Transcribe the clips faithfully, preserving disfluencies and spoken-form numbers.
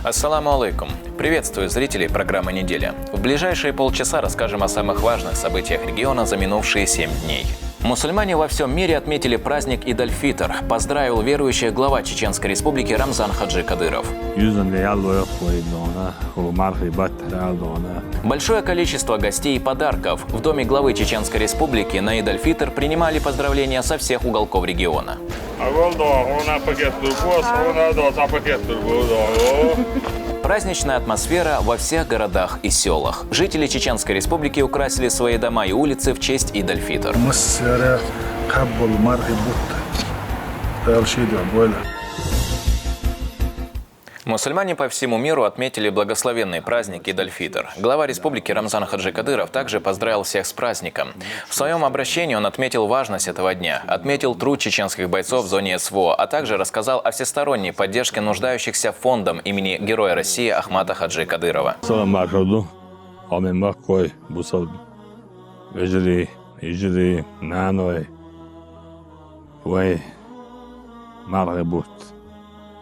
Ассаламу алейкум. Приветствую зрителей программы «Неделя». В ближайшие полчаса расскажем о самых важных событиях региона за минувшие семь дней. Мусульмане во всем мире отметили праздник Ид-аль-Фитр. Поздравил верующих глава Чеченской Республики Рамзан Хаджи Кадыров. Юзан ял лоях вай дона, ху мархи бат ял дона. Большое количество гостей и подарков. В Доме главы Чеченской Республики на Ид-аль-Фитр принимали поздравления со всех уголков региона. Агол дон, хона пакет турбос, хона дон, та пакет турбос, дон. Праздничная атмосфера во всех городах и селах. Жители Чеченской Республики украсили свои дома и улицы в честь Ид-аль-Фитр. Массара каббал мархи бут. Дальше идём, Боля. Мусульмане по всему миру отметили благословенный праздник Ид-аль-Фитр. Глава республики Рамзан Хаджи Кадыров также поздравил всех с праздником. В своем обращении он отметил важность этого дня, отметил труд чеченских бойцов в зоне СВО, а также рассказал о всесторонней поддержке нуждающихся фондом имени Героя России Ахмата Хаджи Кадырова. Салам маршалду, ами маккой, бусал, вежри, ижри, наной, вай, маргы бут,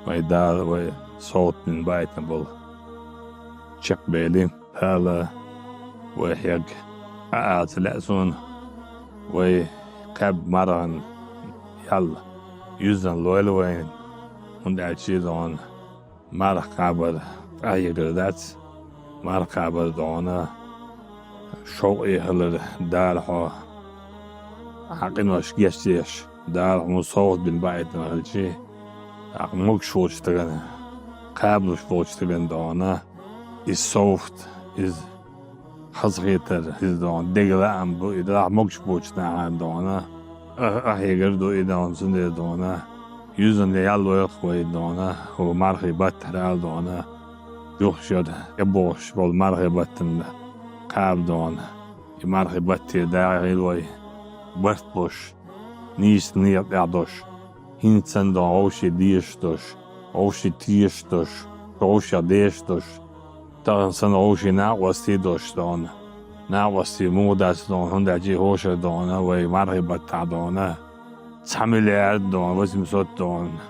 вай дал, вай, соут мин байтна бол. Чек бели. Ала вай хьег аалца лаьа суна, вай кхаьб маргӀан ял юззан лойла вайн, хӀунда аьлча дона марх кхабар къахьегар дац, марх кхабар дона шовкъе хилар Дала хьо хьан къинош гечдеш, Дала хьуна совгӀат бина баийтина хилчи, тӀаккха могуш волчу стагана, кхабалуш волчу стагана дона, иза совгӀат, иза хазахетар, иза дона, дега лаам бу, и дахьа могуш боцу нахана дона, а, къахьегар ду и дона, цундела дона, юзанна ял лойла вай дона, хӀу мархий баттахь ала дона, юххера тӀебогӀуш болу мархий баттана кхаба дона, и мархий батте дагӀийла вай, барт болуш, нийса некъа тӀехь долуш, хӀинца санна дона вовшийн дезаш долуш, вовшийн тешаш долуш, вовшех дешаш долуш, тахана санна вовшийн накъостий долуш дона, накъостий муха дац дона, хӀунда аьлча и хӀошара дона, вай мархий баттахь дона, цхьа миллиард дона, восемьсот дона,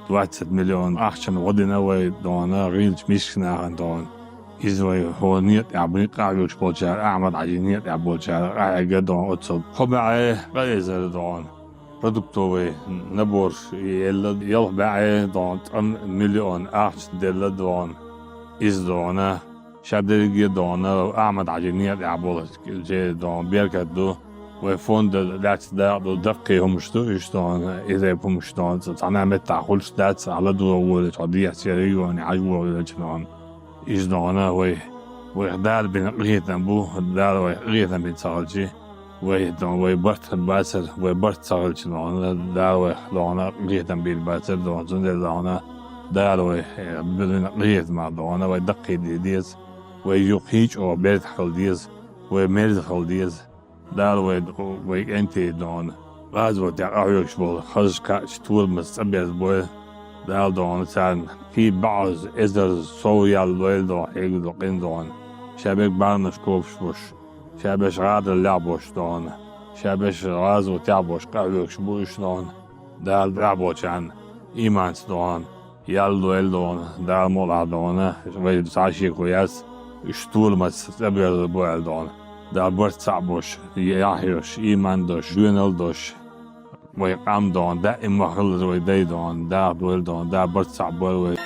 двадцать миллион ахчана гӀо дина вай дона, гӀийлачу мискачу нахана дона. Иза вай хӀора некъа тӀехь бу, къахьоьгуш болчара, Ахьмад-Хьаьжин некъа тӀехь болчара, къахьегар дона оццул. Кхо бӀе къа эзар дона продуктовый набор елла, ялх бӀе дона цкъа миллион ахча делла дона. Иза дона, ша дерриге а дона, Ахьмад-Хьаьжин некъа тӀехь болу жер дона беркат ду. Вай фонда лаьцна дакъа ду, даккхий хӀумаш ду, уьш дона, иза хӀумаш дона, цхьана а меттахь хуьлуш дац, хьан ладогӀа волуш, хьо дехьа церан регионе хьажа вогӀу велча дона. Иза дона вай, вайх Дала бина къинхетам бу, Дала вайх къинхетам бина ца хилчи, вай дона, вай барт бацара, вай барт ца хилча дона, Дала вайх дона къинхетам бина бацара дона, цундела дона, Дала вай, э, бина къинхетамах дона, вай даккхий де деза, вай юха хӀинчӀо бердахь хила деза, вай мерза хила деза. Дала вай, вай кӀентий дона, гӀазотехь къахьоьгуш болу хазачу кхаъчу толамаца цӀа берзабойла. Дала дона царна кхин бӀозза, эзарза сов ял лойла дона, хьегна ду къин дона. Ша берг бахьанаш кхобуш болуш, ша берш гӀадараллехь болуш дона, ша берш гӀазотехь болуш къахьоьгуш бу уьш дона. Дала тӀехь болчарна ийманца дона, ял лойла дона, Дала мукъалахь дона, вай цхьа а шеко яц, уьш толамаца цӀа берзабойла дона. Дала барт цхьаъ болуш, яхь йолуш, ийман долуш, доьналла долуш, вай къам дона, даим ма хиллара вай дай дона, даха дойла дона, Дала барт цхьаъ бойла вай.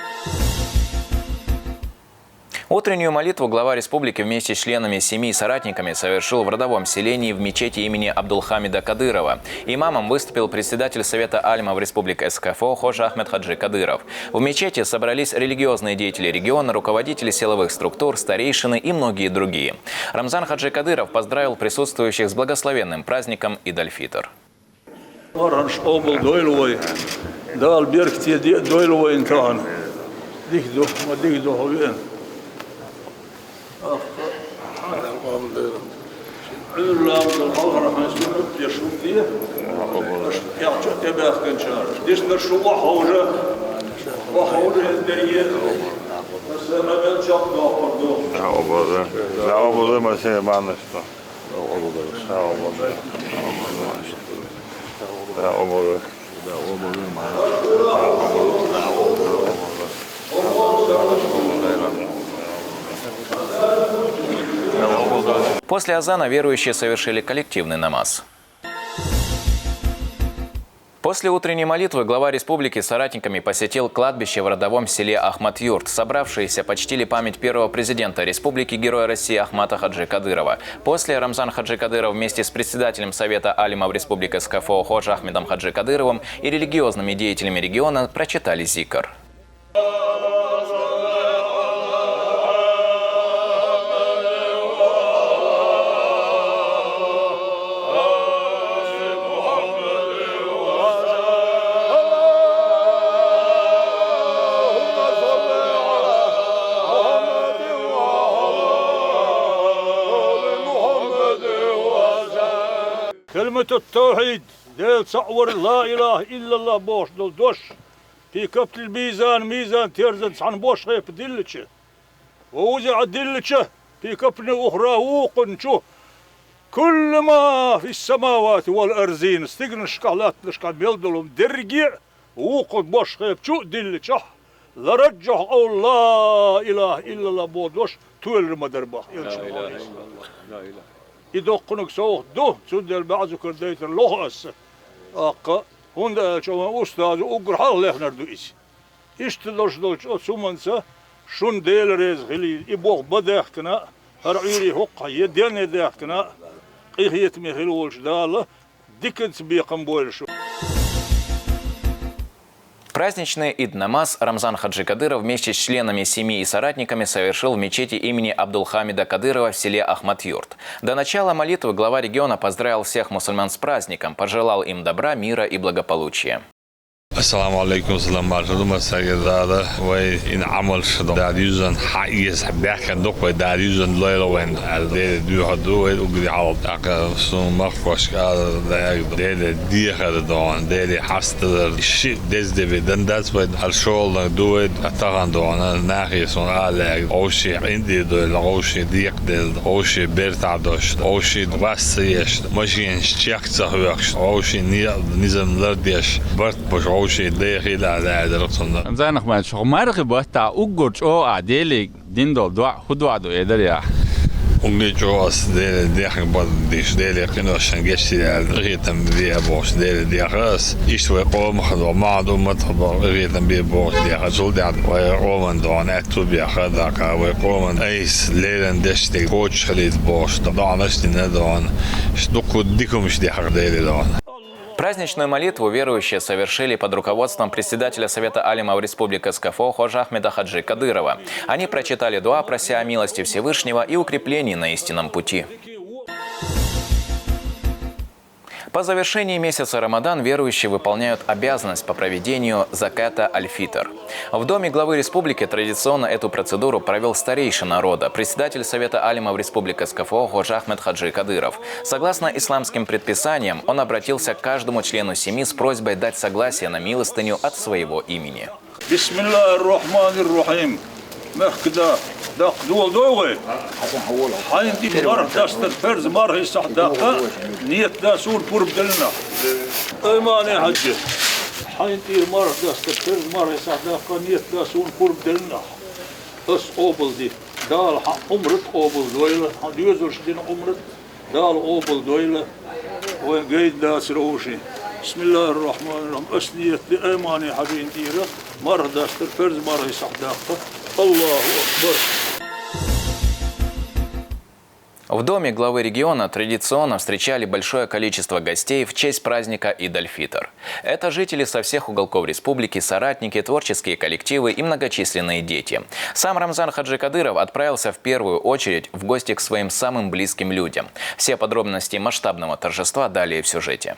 Утреннюю молитву глава республики вместе с членами семьи и соратниками совершил в родовом селении в мечети имени Абдулхамида Кадырова. Имамом выступил председатель Совета альмов республик СКФО Хож Ахмед Хаджи Кадыров. В мечети собрались религиозные деятели региона, руководители силовых структур, старейшины и многие другие. Рамзан Хаджи Кадыров поздравил присутствующих с благословенным праздником Ид-аль-Фитр. Марханаш къобал дойла вай. Дала беркате де а дойла вайна тахана. Дика ду, ма дика ду хьо веана. Ах, Ӏуьйра ламазал хьалхара хьайн суннат деш хӀума де. Аша кхечу а тӀебаьхкинчара. Дешнаш шу охьахьовжа, охьахьовжа хӀинца дерриге а. Аса ма мел чекхдоккхур ду. Да, образа. Да, образа, ма се манаш ду. После азана верующие совершили коллективный намаз. После утренней молитвы глава республики с соратниками посетил кладбище в родовом селе Ахмат-Юрт. Собравшиеся почтили память первого президента республики, героя России Ахмата Хаджи Кадырова. После Рамзан Хаджи Кадыров вместе с председателем Совета алимов республики СКФО Хож Ахмедом Хаджи Кадыровым и религиозными деятелями региона прочитали зикр. Калиматут-тавхьид, Дела цаӀ вар, ла илахӀа иллаллахӀ бохуш долу дош, фи каффатил мизан, мизан терзан цхьана бошхепа диллича, ва вузиӀа диллича, фи каффатин ухра вукхунчу, куллу ма фис-самавати вал арзин, стигланашкахь, латтанашкахь мел долу дерриге а вукхун бошхепа чу а дилличахь, лараджахьу къавлу ла илахӀа иллаллахӀ боху дош тоьлур ма дара боху элчано. И доккханиг совгӀат ду, цундела баьӀзукара дайтар лоху аса. ТӀаккха, хӀунда аьлча вайн устазо уггар хьалха лехнар ду иза. Иштта долуш долчу оцу хӀуманца шуна Дела реза хилийла, и болх бан даьхкина а, хӀара Ӏуьйре хӀокхахь я денна даьхкина а, къинхетаме хила волчу Дала диканца бекхам бойла шу. Праздничный ид-намаз Рамзан Хаджи Кадыров вместе с членами семьи и соратниками совершил в мечети имени Абдулхамида Кадырова в селе Ахмат-Юрт. До начала молитвы глава региона поздравил всех мусульман с праздником, пожелал им добра, мира и благополучия. Ассаламу алейкум, салам марша ду массаьрга. Дала вай и Ӏамалш Дала юьззина хьаэца, баьхкина ду-кх вай, Дала юьззина лойла вайн аьлла, Деле доьхур ду вай уггаре хьалха. ТӀаккха суна махкошка ала лаьрга ду, Деле дехар ду хьуна, Деле хьастадар. Шиъ деза де бен дан дац вай, хӀара шолгӀаниг ду вай, а тахана ду хьуна, нахе суна ала лаьрга ду. Вовшийн къинтӀера дойла, вовшийн декъаделла, вовшийн бертахь долуш, вовшийн вас ца еш, машенаш чек ца хьоькхуш, вовшийн некъа низам лардеш, барт беш вовшийн дехийла аьлла аьллера цунна. Рамзан Ахматович, хӀокху мархин баттахь уггар чӀогӀа ахь Деле дина долу доӀа хӀун доӀа ду, элира ахь? Уггар чӀогӀа ас Деле дехна бан дийш, Деле къиношна гечдийла аьлла, къинхетам бе бохуш, Деле деха ас. Иштта вай къомах а, вай Мохьмад умматах а къинхетам бе бохуш деха, цул тӀаьхьа вай къоман догӀна аьтту беха, даккха вай къоман айса леррина дешниг кхочуш хилийта бохуш, доӀанаш а дина догӀна. Дуккха дика хӀумнаш деха Деле догӀна. Праздничную молитву верующие совершили под руководством председателя Совета алимов Республики СКФО Хож Ахмеда Хаджи Кадырова. Они прочитали дуа, прося о милости Всевышнего и укреплении на истинном пути. По завершении месяца Рамадан верующие выполняют обязанность по проведению заката аль-фитр. В Доме главы республики традиционно эту процедуру провёл старейшина рода, председатель Совета алимов Республики СКФО Хож Ахмед Хаджи Кадыров. Согласно исламским предписаниям, он обратился к каждому члену семьи с просьбой дать согласие на милостыню от своего имени. Бисмиллахир-рахманир-рахим. Мехкада, даккха дола дой вай? Хьайна тӀера марха дастар, фарз мархий сахь даккха, ниет да суна пурба делла нах. Аймани хьаьжи, хьайна тӀера марха дастар, фарз мархий сахь даккха, ниет да суна пурба делла нах. Ас къобалди. Дала хьан Ӏумрат къобалдойла, хьан доьзалш дина Ӏумрат Дала къобалдойла, вайн гайна дацара вовшийн. Бисмиллахир-рахманир-рахим. Ас ниет де, Аймани хьаьжин тӀера марха дастар, фарз мархий сахь даккха. Аллаху акбар. В Доме главы региона традиционно встречали большое количество гостей в честь праздника Ид-аль-Фитр. Это жители со всех уголков республики, соратники, творческие коллективы и многочисленные дети. Сам Рамзан Хаджи Кадыров отправился в первую очередь в гости к своим самым близким людям. Все подробности масштабного торжества далее в сюжете.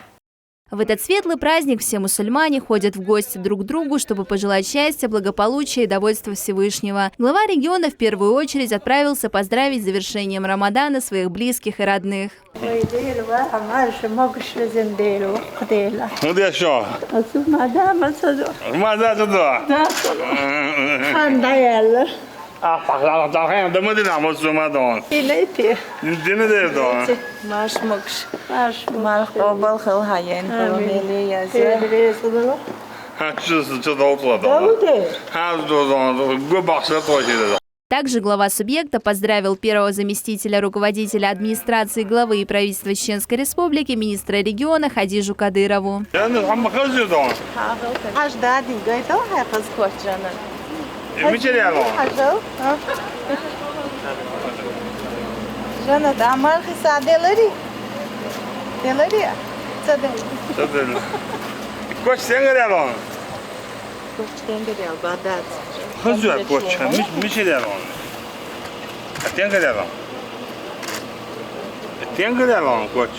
В этот светлый праздник все мусульмане ходят в гости друг к другу, чтобы пожелать счастья, благополучия и довольства Всевышнего. Глава региона в первую очередь отправился поздравить с завершением Рамадана своих близких и родных. Вай Дела ваха, марша могуш везан Дела, воккха Дела. ХӀун деш шу? Ацу ма да, ма ца до. Ма да, ца до. Да, ца до. Хан да яла. А, пахлала, да, хан да, ма дина, ма су ма дон. Илайти. Дина де дон. Марш могуш. Марш могуш. Марш къобал хил хьайен, амин. Къобал язе. Хьан чу, чу долу тӀо дон. Долу де. Хьан ду дон, гу бахса тӀо хила. Также глава субъекта поздравил первого заместителя руководителя администрации главы и правительства Чеченской Республики, министра региона Хадижу Кадырову. Жаннат, хьо ма хаза ду? Хьажа дадин гайда, хьай хаза коч, Жаннат. Э, мичара яла? Хьажа, а? Жаннат, а мархи са делари? Делари? Ца дел. Ца дел. Коч тенгара яла? Коч тенгара яла, бадац. Хаза коч, ми-, мичара яла? А тенгара яла? Тенгара яла коч?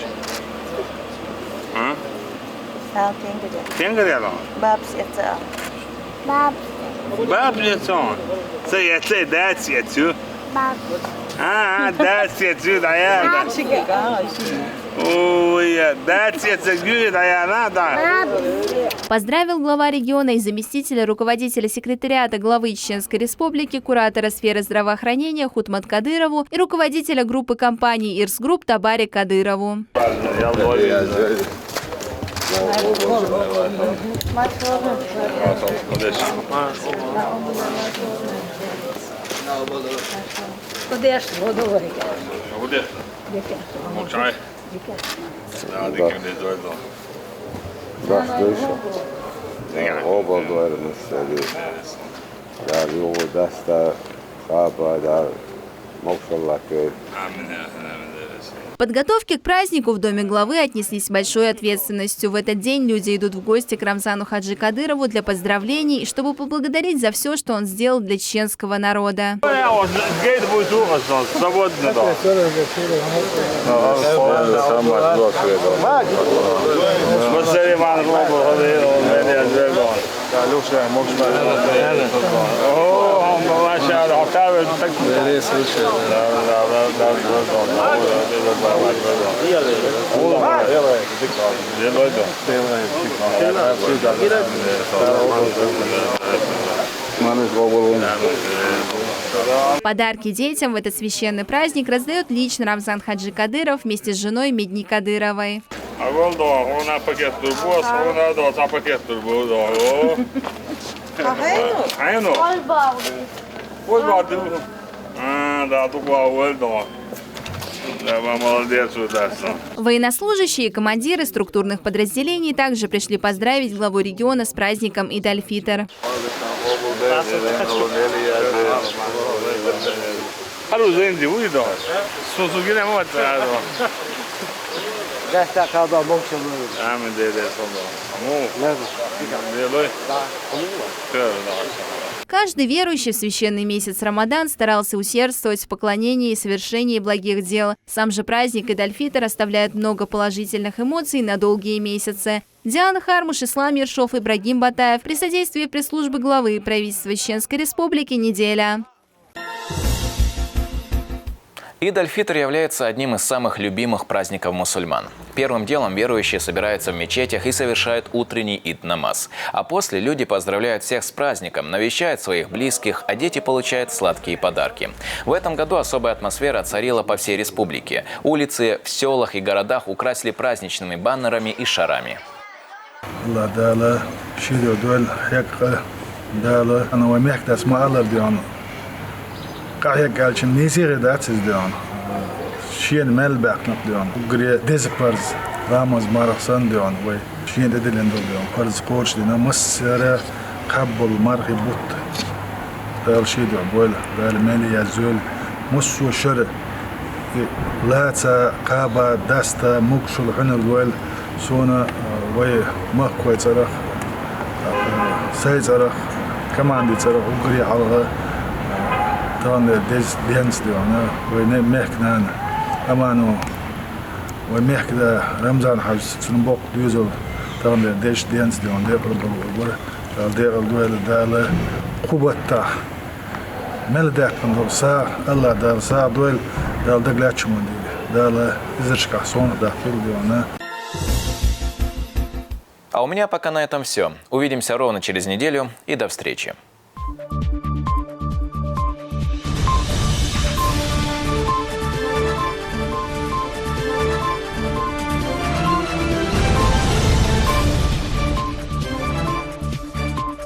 А? Ал тенгара яла. Тенгара яла? Бабс эца ал. Баб. Баб эца. Ца эца, дац эца. Баб. А, а, дац эца, да я. Баб. Ой, я, дац эца, гю, да я, на, да. Баб. Поздравил глава региона и заместителя руководителя секретариата главы Чеченской Республики, куратора сферы здравоохранения Хутмат Кадырову и руководителя группы компаний «Ирс Групп» Табари Кадырову. Да, да, что ещё? Оба говорим, что ли? Да, его даста, хаба, да, мокшаллахе. Амин, амин, амин. К подготовке к празднику в Доме главы отнеслись с большой ответственностью. В этот день люди идут в гости к Рамзану Хаджи Кадырову для поздравлений и чтобы поблагодарить за все, что он сделал для чеченского народа. Я вот гейт будет у вас, он свободно, да. Смотри, ман, вот, вот, вот, вот, вот, вот. О, машаллах, так. Подарки детям в этот священный праздник раздает лично Рамзан Хаджи Кадыров вместе с женой Медни Кадыровой. А вон да, вон а пакет турбос, вон а да, а пакет турбос, да. О. А хай ну? Хай ну? Ол баду. А, да, дукла, ол да. Да, молодец, удачно. Военнослужащие и командиры структурных подразделений также пришли поздравить главу региона с праздником Ид-аль-Фитр. Хару зенди уйдо. Сусугине мот, а, Даста хаба мокшаллахе. Амин, деде, соло. Аму. Лево. Делой. Да, аму. Кер, да. Каждый верующий в священный месяц Рамадан старался усердствовать в поклонении и совершении благих дел. Сам же праздник Ид-аль-Фитр оставляет много положительных эмоций на долгие месяцы. Диана Хармуш, Ислам Ершов, Ибрагим Батаев. При содействии пресс-службы главы и правительства Чеченской Республики «Неделя». Ид-аль-Фитр является одним из самых любимых праздников мусульман. Первым делом верующие собираются в мечетях и совершают утренний ид-намаз. А после люди поздравляют всех с праздником, навещают своих близких, а дети получают сладкие подарки. В этом году особая атмосфера царила по всей республике. Улицы в сёлах и городах украсили праздничными баннерами и шарами. Аллах Даала шийла дойл хьекъа Даала, ана вай мехкдас ма алар де аьнна. Къахьекъалчун нийсагӀа дац из де аьнна. Шена мел баьккхинарг де аьнна. Уггаре деза парз, ламаз, марха санна де аьнна вай. Шена тӀедиллина дола де аьнна. Парз кхочушдина массара кхаббал мархий бутт. Дала ший дуьхьа бойла, Дала мел яззойла. Массо а шера и лаца, кхаба, даста, мукшал хьунал войла. Сона, а, вай махкой цӀарах, а, сай цӀарах, команди цӀарах уггаре хьалха, а, таханлера деза денз де аьнна, вай не-, мехка нана Амано, вай мехка да Рамзан-Хьажас, цун боккха доьзал таханлера деза денз де аьнна, декъал долу вай бара. Дала декъал дойла, Дала кху баттахь мел даьккхина долу сагӀа, Аллах Дала сагӀа дойла, Дала дагалаьцна ма дийла, Дала изаршкахь сонах даккхийла де аьнна. А у меня пока на этом всё. Увидимся ровно через неделю и до встречи.